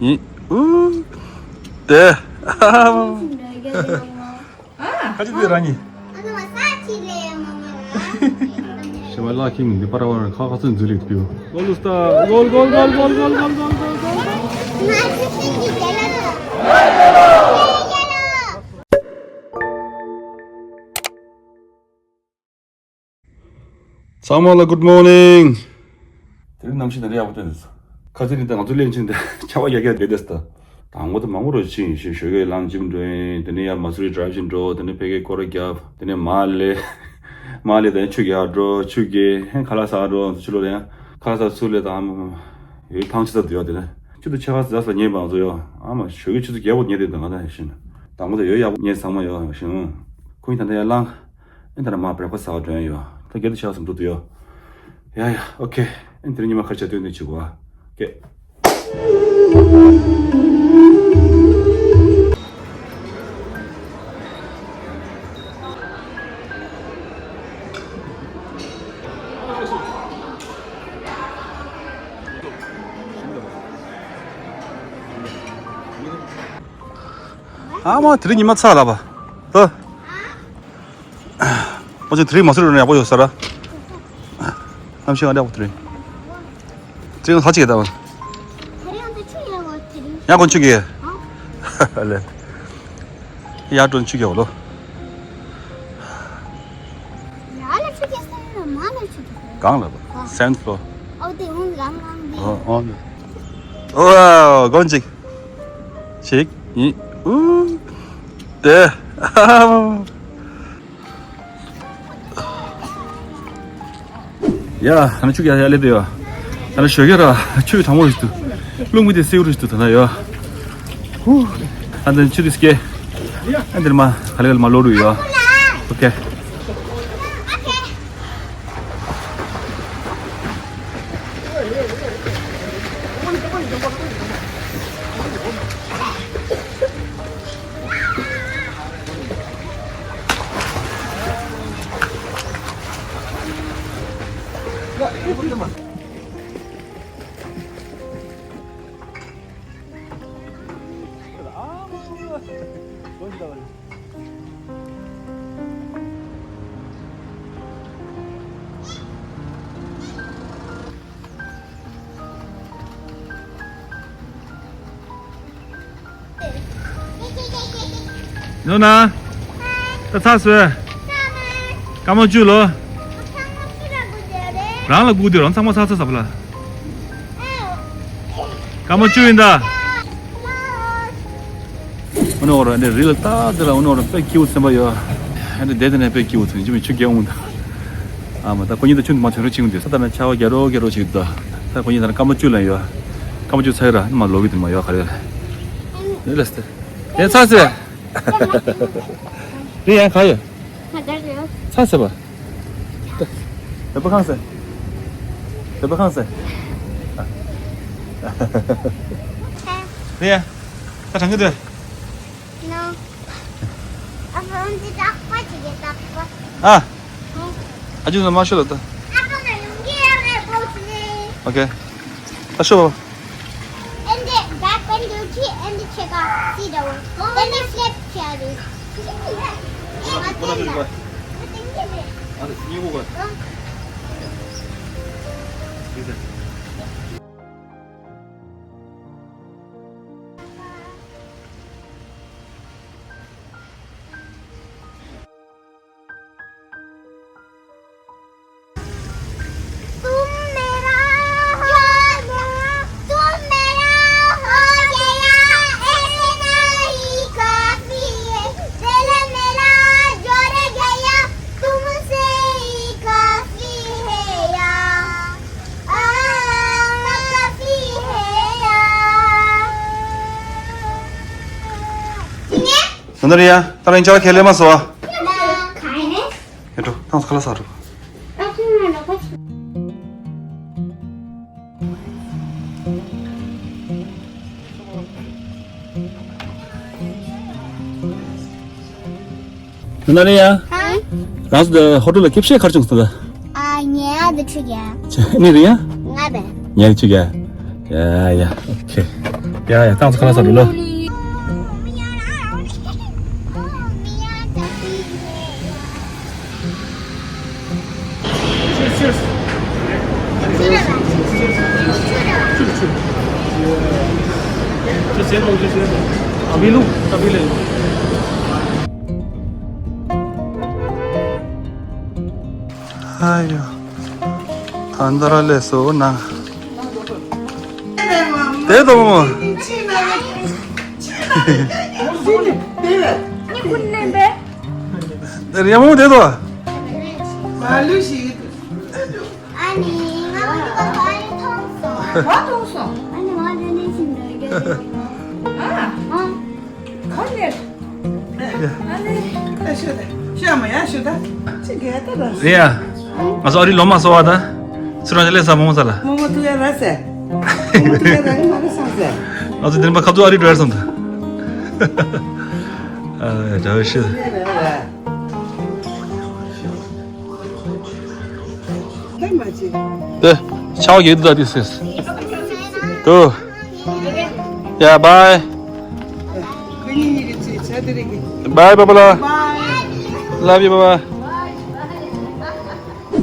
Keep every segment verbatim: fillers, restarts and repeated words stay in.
ཡིན། ཨུ། དེ། ཁ་ཅིག་དེ་རང་ཉིད། ཞེས་པ་ལགས་ཀྱིས་འདི་པར་བར་ཁ་ཁ་ཚོན་འཛུལ་ལེགས་ཏུ། གོལ་སྟ། གོལ་གོལ་གོལ། ཚང་མ་ལ་good morning། དེ་རིང་གནམ་གཤིས་ད་རེས་ཡག་པོ་སྟོན་འདུག་ཁ་ཚིག་རིང་ད་ང་ཚོ་སླེབས་ཕྱིན་ད་ཆར་པ་རྒྱག་རྒྱག་བསྡད་བསྡད་ད། དང་པོ་ད་མང་པོ་རུ་ཕྱིན་ཞེས་ཞོགས་ཀས་ལངས་gym་འགྲོ་ཡིན། དེ་ནས་ཡར་Mussoorie drive་ཞིག་འགྲོ། དེ་ནས་ཕ་གིར་སྐོར་ར་བརྒྱབ། དེ་ནས་མར་སླེབས། མར་སླེབས་ད་ཆུ་རྒྱག་འགྲོ། ཆུ་རྒྱག་ཧན་ཁ་ལག་ཟ་འགྲོ། ཆུ་ལོག་ལ་ཡང་ཁ་ལག་ཟ་ཚུར་སླེབས་ད་ཨ་མ་ཡོད་ཐང་ཆད་ས་འདུག་ཡ། དེ་ནས་ཆུ་དུ་ཆ་ག་ཟ་ས་ཉེས་པ་ང་ཚོ་ཡོད། ཨ་མ་ཞོགས་ཀས་ཆུ་ཚོད་བརྒྱད་པོ་ཉལ་བསྡད་ད་ང་ད་ཤི་ན། དང་པོ་ད་ཡོད་ཡག་པོ་ཉལ་ཚང་མ་ཡོད་ཤི་ན། ཁོ་ཡིན་ད་ལྟ་ཡར་ལངས། ཨེ་ད་ནས་མར་breakfast་ཟ་བར་འགྲོ་ཡ་ཡོད། ད་བརྒྱད་དུ་ཆགས་སུ་འགྲོ་དུ་ཡོད། ཡ་ཡ་okay། ཨེ་དེ་རིང་ཉི་མ་ཁ་ཆ་སྟོན་དུ་ཆུ་གོ་ཨ། ཀེ། ཨ་མ་དེ་རིང་ཉི་མ་ཚ་ལ་བ། ཨ། ཨོ་ཅི་དེ་རིང་མ་སུ་རུ་ཡག་པོ་ཡོད་ས་ར། གནམ་གཤིས་ཨ་ཡག་པོ་དེ་རིང་། དེ་རིང་ས་གཅིག་ད་བ། དེ་རིང་དུ་ཆུ་ཡག་པོ་དེ་རིང་། ཡག་པོ་ཆུ་གི། ཨ། ལེ། ཡག་པོ་ཆུ་གི་འོ་ལོ། ཡ་ལ་ཆུ་གི་ས་ཡ་མ་ལ་ཆུ་གི་ས། གང་ལ་བ། ཨ། སེམས་ལོ། ཨོ་དེ་འོང་གང་གང་དེ། ཨོ་ཨོ། ཨོ་གོན་ཅིག་ཅིག་ཡིན། ཨུ། དེ། ཡ། ཨ་ནི་ཆུ་རྒྱག་ཡ་སླེབས་དེ་ཡོད། ཨ་ནི་ཞོགས་ཀས་ར་ཆུ་གྲང་མོ་རེད་འདུག་རླུང་མི་དེ་སེའུ་རེད་འདུག་ད་ན་ཡོད། ཧུ། ཨ་ནི་ཆུ་དེ་སྐྱེ། ཨ་འདིར་མ་ག་ལེ་ག་ལེ་མ་ལོག་རུ་ཡོད། ཨོ་ཁེ། ནོ་ན། ད་ཚར་སོང་། སྐར་མ་བཅུ་ལོ། རང་ལ་སྒུག་དུས་རང་ཚང་མ་ཚར་ཚར་ཟ་བ་ལ། སྐར་མ་བཅུ་ཡིན་ད། ཨོ་ནོ་ར་འདི་རི་ལ་ལྟ་དེ་ལ་ཨོ་ནོ་ར་དཔེ་སྐྱིད་པོ་ཚན་པ་ཡོད། ཨ་འདི་བསྡད་དེ་ནས་དཔེ་སྐྱིད་པོ་ཚན་ཅི་མི་ཆུ་རྒྱག་འོང་ད། ཨ་མ་ད་ཁོ་གཉིས་ད་ཆུ་འདི་མ་ཐོན་རོགས་ཅིག་འོང་དུས་ས་ད་ན་ཆར་པ་རྒྱག་རོགས་རྒྱག་རོགས་ཅིག་ད། ད་ཁོ་གཉིས་ད་ན་སྐར་མ་བཅུ་ལ་ཡོད། སྐར་མ་བཅུ་ཚར་ར་ནི་མ་ལོག་གི་དེ་མ་ཡོད་ག་རེ་ལ། རི་ལ་སྟེ། ཨེ་ཚར་སོང་། རི་ཡང་ག་ཡོད། ཚར་སོང་བ། བོད་པ་གང་ཟེར། བོད་པ་གང་ཟེར། རེད་ཡ། ད་དྲང་གི་འདུག་ནོ། ཨ་ཕ་འདི་རྟག་པ་ཅིག་གི་རྟག་པ། ཨ། ཨ་ཅུ་ན་མ་ཤོད་ལ་ད། ཨ་ཕ་ན་ཡོང་གི་ཡ་ངའི་བོ་ཅི་ནི། ཨོ་ཁེ། ད་ཤོད། And the back when you cheat and the check out see the one. Then the flip carry. तुम मेरा हो गया, तुम मेरा हो गया, इतना ही काफी है। दिल मेरा जुड़ गया, तुमसे ही काफी है यार। आ, काफी है यार। सुंदरिया, तारा इंचारा खेले मत सोआ। ये तो, तंग खला सारू। ནན་རེད་ཡ། ཧ། རང་ཚོ་ཧོ་ཊེལ་ལ་ཁེབས་ཤས་ག་རེ་བྱུང་སོང་ད། ཨ་ཉལ་ཡ་དེ་ཁྲིད་ཡ། ནི་རེད་ཡ། ང་བས། ཉལ་ཁྲིད་ཡ། ཡ་ཡ་ཨོ་ཁེ། ཡ་ཡ། ཏང་ཙི་ཁ་ལག་ཟ་འགྲོ་ལོ། Cheers, cheers. Cheers, cheers. अभी लूं, अभी ले लूं। ཨ་ཡོ། ད་འདི་ར་ལས་སོ་ན། དེ་དང་མོ། དེ་རེད་མོ་དེ་དོ། ཨ་ནི་ང་མ་ཡོད་པ་ཨ་ཡོད་མཐོང་སོང་། ང་མཐོང་སོང་། ཨ་ནི་ང་དེ་ནས་ཕྱིན་འགྲོ་རྒྱུ་རེད། ཨ། ཨ། ག་ནས། ཨ་ནི། ཨ་ཤོད་ད། ཤོད་མ་ཡ་ཤོད་ད། ཅི་ག་ད་ད། རེད་ཡ། ང་ཚོ་ཨ་རི་ལོ་མ་སོ་བ་ད། ཚུར་རང་ལས་ས་མོ་མོ་ས་ལ། མོ་མོ་ཐུག་ཡ་ར་སེ། མོ་མོ་ཐུག་ཡ་ར་ཡིན་མ་ར་སང་སེ། ང་ཚོ་དེ་རིང་པ་ཁ་ཐུག་ཨ་རི་འགྲོ་ཡ་སོང་ད། ཨ་ཡ་ད་ཤི། དེ་ཆའོ་གེ་དུ་ད་དུ་སེ། དུ། Yeah, bye. Bye, Papa. Love you, Papa.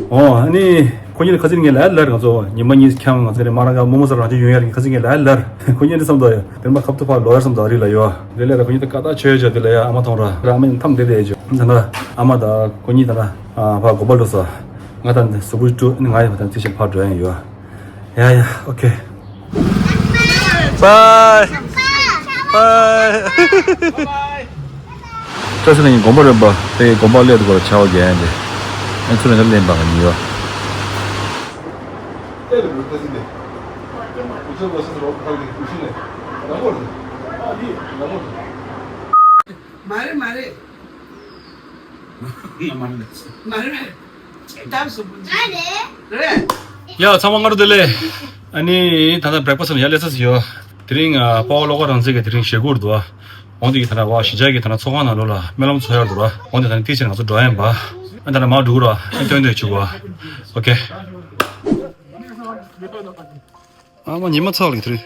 ཨོ། ཨ་ནི་ཁོ་གཉིས་ཁ་སང་ངས་ལབ་ལར། ང་ཚོ་ཉི་མ་གཉིས་ཁྱམ་ང་ཚོ་རེ་མ་རང་ག་མོ་མོ་ས་རང་ཅིག་ཡོང་ཡ་རེད། ཁ་སང་ངས་ལབ་ལར། ཁོ་གཉིས་འདི་བསམ་དོ་ཡ་དེ་མ་ཁབ་ཏུ་ཕར་ལོ་ཡར་བསམ་དོ་ཨ་རི་ལ་ཡོད། དེ་ལས་ར་ཁོ་གཉིས་ད་ཀ་ད་ཆོས་བྱ་དེ་ལ་ཡ་ཨ་མ་མཐོང་ར་ར་ཨ་མ་ཡིན་ཐམ་དེ་དེ་བྱོས་ད་ན་ཨ་མ་ད་ཁོ་གཉིས་ད་ན་ཕར་གོ་པ་ལོ་ས་ང་ད་ཟུག་གུ་ཏུ་ནི་ང་ཡི་ཕ་ད་ཚིག་ཤིག་ཕར་འགྲོ་ཡ་ཡོད། ཡ་ཡ། ཨོ་ཁེ། Bye. Bye. བཀྲ་ཤིས་ལྷ་ཡི་དགོན་པ་རེད་པ། དེ་དགོན་པ་སླེབས་འདུག་ག་ཆར་པ་བརྒྱབ་ཡ་འདི། ཨེ་ཚུར་ལ་སླེབས་པ་ག་ཉིན་ཡོད། མ་རེད་མ་རེད། མ་རེད། ཡ་ཚང་མ་སྔ་དྲོ་བདེ་ལེགས། ཨ་ནི་ད་ལྟ་བྲེག་ཕ་སི་ཡ་སླེབས་ཚར་ཡོད། དེ་རིང་ཨ་པ་ཝ་བློ་དགའ་རང་བཙན་གྱི་དེ་རིང་ཞེ་དགུ་རེད་འདུག་ཨ། འོང་དེ་གི་ད་ལྟ་བ་གཞིས་ཆགས་ཀྱི་ད་ལྟ་ཚོགས་ཁང་ནང་ལོགས་ལ་སྨོན་ལམ་འཚོགས་ཡ་རེད་འདུག་ཨ། འོང་དེ་ད་ནི་ཏིག་ཙམ་ང་ཚོ་འགྲོ་ཡ་ཡིན་པ། ཨ་ད་ལྟ་མར་འགྲོ་གི་རེད་ཨ། ཨ་སྟོན་སྟོན་བྱེད་དགོས་ཨ། ཨོ་ཁེ། ཨ་མ་ཉི་མ་ཚགས་ལ་གི་དེ་རིང་།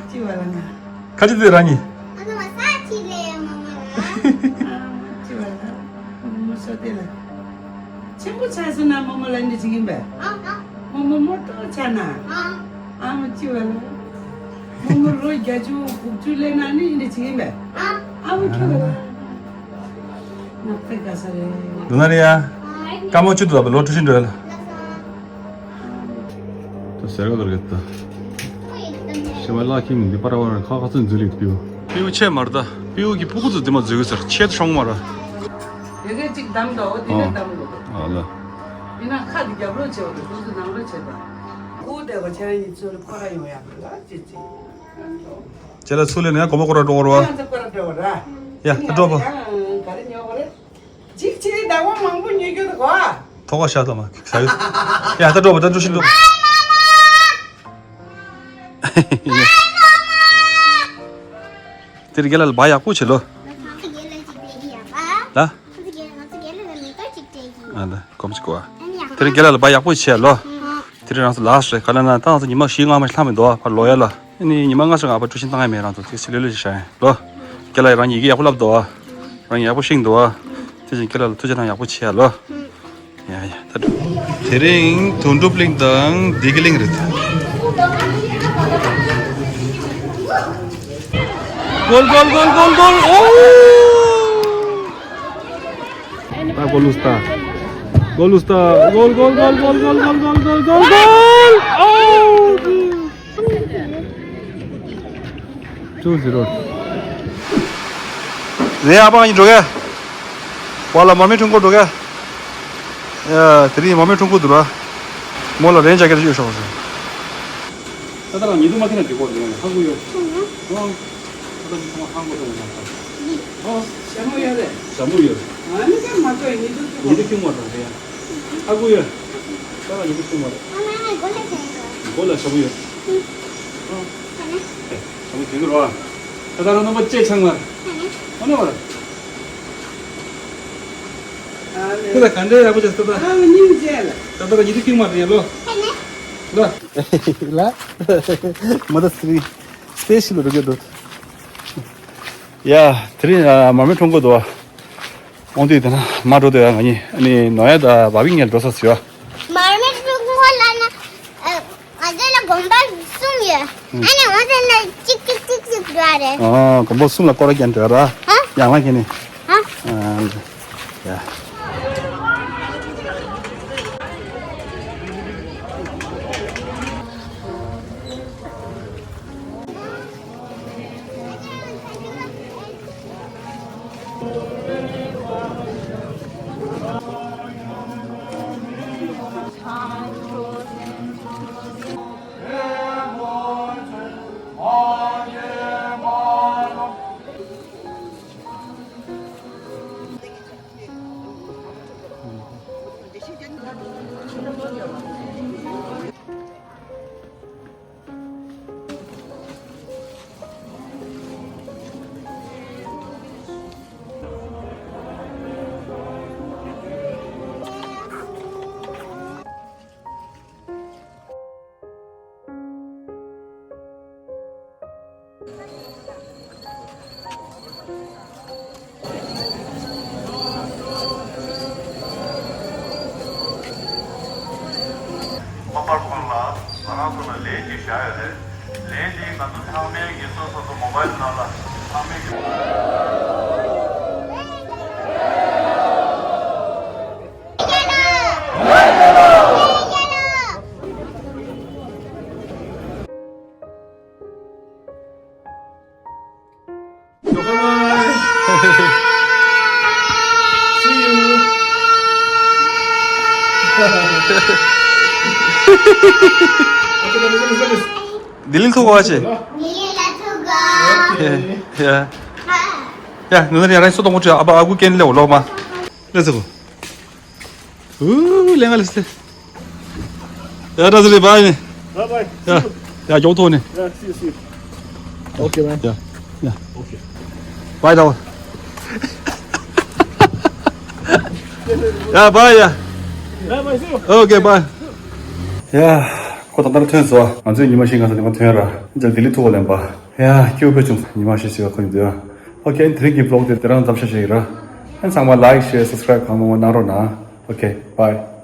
ཅི་བ་ལ་ང་། ཁ་ཅིག་དེ་རང་ཉིད། ཨ་ནི་མ་ས་ཅི་ལེ་ཡ་མ་མ་ལ། ཅི་བ་ལ། མོ་མོ་སོ་དེ་ལ། ཆེན་པོ་ཆགས་སོང་ན་མོ་མོ་ལ་འདི་ཅིག་ཡིན་པས། མོ་མོ་མོ་ཏོ་ཆགས་ན། ཨ་མོ་ཅི་བ་ལ། མོ་མོ་ལོ་བརྒྱད་ཅུ་དགུ་བཅུ་སླེབས་ན་ནི་འདི་ཅིག་ཡིན་པས། ཨ་མོ་ཅི་བ་ལ། ང་དཔེ་དགའ་ས་རེད། འདུག་ན་རེད་ཡ། དཀའ་མོ་བཅུ་འདུག་ལ་ལོ་ཀྲུ་ཤིན་འགྲོ་ཡ་ལ། ད་ཟེར་ག་ལ་རེད་ད། ཞེ་བ་ལག་ཁྱིམ་འདི་པར་བར་ཁ་ཁ་ཚོན་འཛུལ་ལེགས་པིའུ། པིའུ་ཆེ་མར་ད། པིའུ་གི་ཕུ་གུ་ཚོ་འདི་མ་འཛུལ་གི་ཟེར་ཆེད་ཤོང་མ་ར། དེ་གས་གཅིག་བསྡམས་འདུག་འོ་དེ་གས་བསྡམས་འདུག་ཨ་ལ། ཡིན་ན་ཁ་འདི་རྒྱབ་ལོག་བྱེད་འོ་དེ་ཕུ་གུ་ནང་ལོག་བྱེད་ད། ཁུ་དེ་ག་ཁྱེད་རང་གཉིས་ཚོ་ལ་ཁོ་ར་ཡོང་ཡག་ལ་ཅི་ཅི། ཁྱེད་ལ་ཚུར་ལེན་ན་ཡང་གོ་མ་ཁོ་ར་འགྲོ་གོ་ར་བ། ཁྱེད་ཚོ་ཁོ་ར་འགྲོ་གོ་ར། ཡ་ད་འགྲོ་བ། ཡང་ག་རེ་ཉོ་གོ་རེད། གཅིག་བྱས་ཟླ་བ་མང་པོ་ཉོ་རྒྱུ་དགོས་ཨ། ཐོག་ཁ་ཤ་ཐོག་མ་ཟ་ཡོད། ཡ་ད་འགྲོ་བ་ད་འགྲོ་ཤི་འགྲོ། དེ་རིང་རྒན་ལགས་ལ་བག་ཡག་པོ་བྱེད་ལོ། ལ། ཨ་ད་གོམས་ཅིག་གོ་ཨ། དེ་རིང་རྒན་ལགས་ལ་བག་ཡག་པོ་བྱེད་ལོ། དེ་རིང་རང་ཚོ་ལ་སི་ཊི་རེད་ག་ལ་ན་ད་ང་ཚོ་ཉི་མ་བཞི་ལྔ་མ་ཞིག་ལྷག་མི་འདུག་ཨ་ཕར་ལོག་ཡ་ལ། ཨ་ནི་ཉི་མ་ལྔ་ཙམ་ང་ཕར་ཀྲུ་ཤིན་བཏང་ཡ་མེད། རང་ཚོ་ཏོག་ཙམ་ལྷོད་ལྷོད་ཅིག་བཞག་ཡིན་ལོ། རྒན་ལགས་རང་ཡི་གེ་ཡག་པོ་བསླབ་འདུག་ཨ། རང་ཡག་པོ་ཤེས་འདུག་ཨ། དེ་བཞིན་རྒན་ལགས་ལ་ཐུགས་རྗེ་གནང་ཡག་པོ་བྱེད་ཡ་ལོ། ཡ་ཡ་ད་འགྲོ། དེ་རིང་དོན་གྲུབ་གླིང་དང་བདེ་སྐྱིད་གླིང་རེད། གོལ་གོལ་གོལ་གོལ་གོལ། ཨོ། ད་གོལ་ལུས་ད། གོལ་ལུས་ད། གོལ་གོལ་གོལ། ཨོ། Two zero. རེད་ཨ་ཕ་ང་གཉིས་འགྲོ་གས། བ་ལ་མར་མེ་ཁྲོམ་སྐོར་འགྲོ་གས། ཡ་དེ་རིང་མར་མེ་ཁྲོམ་སྐོར་འདུག་ར། མོ་ལ་རེན་ཇེ་ཀེ་ཊི་ཡོད་ཤོག་ཟེར། ད་ལྟ་རང་ཉིན་དུ་མ་ཐེན་ན་འགྲིག་གོ་རེད་ཧ་གོ་ཡོད། ཨོ། ཁོང་ཧང་གོ་དང་ཡང་ཨོ། ཞྭ་མོ་ཡོད་རེད། ཞྭ་མོ་ཡོད། ཨ་ནི་ཀྱང་མ་གཏོགས་ཉི་ཤུ་ཁྱུང་མ་རེད། ཉི་ཤུ་ཁྱུང་མ་རེད་ཡ། ཨ་ཁུ་ཡོད། ད་ལ་ཉི་ཤུ་ཁྱུང་མ་རེད། མགོ་ལ་ཞྭ་མོ་ཡོད། ཨོ། ཨེ། ཞྭ་མོ་གྱོན་གྱི་རོགས། ད་ད་ལ་རྣམ་པ་ཅེ་ཆང་མ་རེད། ཨ་ནི་མ་རེད། ཁོ་ད་ག་འདྲའི་ཡག་པོ་བྱས་ད་ད། ཨ་ནི་མཇལ། ད་ད་ལ་ཉི་ཤུ་ཁྱུང་མ་རེད་ཡ་ལོ། ལོ། ལ། མ་ད་སི་རི། སི་པེ་ཤལ་རུ་གེ་འདུག་ཡ། དེ་རིང་ཨ། མར་མེ་ཁྲོམ་སྐོར་འདུག་ཨ། དབང་འདུས་དེ་ན་མ་འགྲོ་འདོད་ཡ། ང་གཉིས་ཨ་ནི་ནོ་ཡ་དང་བ་བི་ངལ་འགྲོ་ས་ཟེར་བ། མར་མེ་ཁྲོམ་སྐོར་ལ་ན་ཨ། ང་ཚོ་ལ་དགོན་པ་གསུམ་ཡོད། ཨ་ནི་ང་ཚོ་ལ་གཅིག་གཅིག་གཅིག་གཅིག་འགྲོ་བ་རེད། ཨ། དགོན་པ་གསུམ་ལ་སྐོར་ར་རྒྱག་འགྲོ་ཡ་ར། ཨ། ཡང་ལ་ཁྱེད་ནི། ཨ། ཨ། ཡ། ཁོ་པར་ཁང་ལ་ང་རང་ཚོ་ལ་ལན་ཅིག་བཞག་ཡོད་རེད། ལན་འདི་ང་ཚོ་ཚང་མའི་ངེད་ཚོ་སོ་སོ་མོ་བལ་ནང་ལ་ཚང་མའི། Bye. See you. ལྡི་ལི་ཐུག་གོ་ཆེ། ལྡི་ལི་ལ་ཐུག་གོ། ཡ། ཡ། ཡ། ང་ལ་ཡ་ར་སོ་ཏོང་གོ་ཆེ། ཨ་ཕ་ཨ་ཁུ་ཀན་ལེ་འོ་ལོག་མ། ལེ་ཚུགས། ཨུ། ལེ་ང་ལེ་སེ། ཡ་ད་ཟི་ལེ་བའི་ནི། Bye bye. ཡ། ཡ་མགྱོགས་ཐོག་ནི། Yeah, see you, see you. Okay, man. ཡ། ཡ། Okay. Bye ད། ཡ་bye ཡ། Bye bye, see you. Okay, bye. ཡ། ཁོ་ད་ལྟ་ཐོན་སོང་། ང་ཚོས་ཉི་མ་བཞི་ང་ཚོ་ཉི་མ་ཐོན་ར། ཅག་ལྡི་ལི་ཐུག་གོ་ལེན་པ། ཡ། སྐྱིད་པོ་བྱུང་། ཉི་མ་བཞི་ཞིག་ཁོ་ཉིད་དུ་ཡ། Okay, དེ་རིང་གི་vlog དེ་དེ་རང་མཚམས་བཞག་བྱེད་ཀྱི་ར། ཨན་ཚང་མ་like, share, subscribe གང་མང་མང་གནང་རོགས་གནང་། Okay, bye.